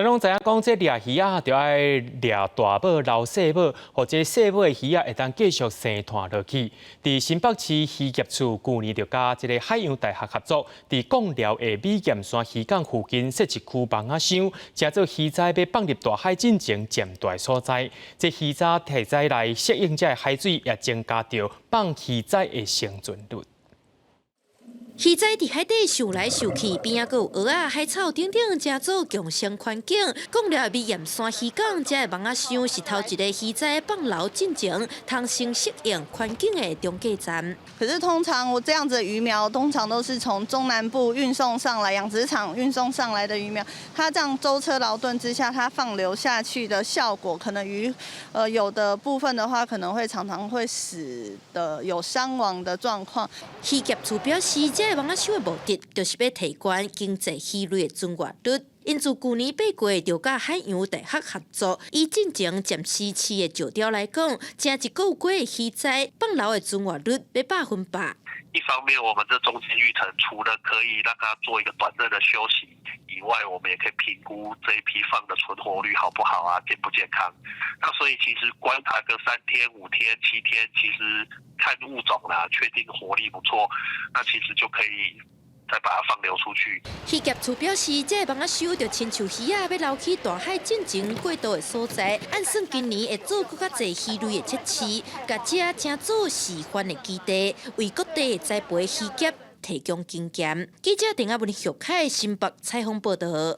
咱攏知影講，這掠魚仔著愛掠大尾留細尾，予這細尾的魚仔會當繼續生湠落去。佇新北市漁業處舊年就佮這个海洋大學合作，佇貢寮的美劍山漁港附近設一區網仔箱，成做魚仔欲放入大海進前暫蹛所在。這魚仔提早來適應這个海水，也增加著放魚仔的生存率。魚仔佇海底游來游去，邊仔閣有蚵仔、海草等等，成做共生環境。貢寮美岩山漁港，這个網仔箱是頭一个魚仔放流進前，通先適應環境的中繼站。可是通常我這樣子的魚苗，通常都是從中南部運送上來，養殖場運送上來的魚苗，它這樣舟車勞頓之下，它放流下去的效果，可能魚，有的部分的話，可能會常常會死的，有傷亡的狀況。漁業處表示，這個網仔箱的目的，就是欲提懸經濟魚類的存活率。𪜶自舊年8月就佮海洋大學合作，以進前暫時飼的石雕來講，成一個月的魚仔放流的存活率欲100%。一方面，我們這中間育成除了可以讓它做一個短暫的休息以外，我們也可以評估這一批放的存活率好不好啊，健不健康。那所以其實觀察個3天、5天、7天，其實看物種啦，確定活力不錯，那其實就可以再把它放流出去。漁業處表示，這個網仔箱就親像魚仔欲流去大海進前過渡的所在，按算今年會做閣較濟魚類的測試，共這成做示範的基地，為各地的栽培漁業提供經驗。記者鄭阿文、許凱新北採訪報道。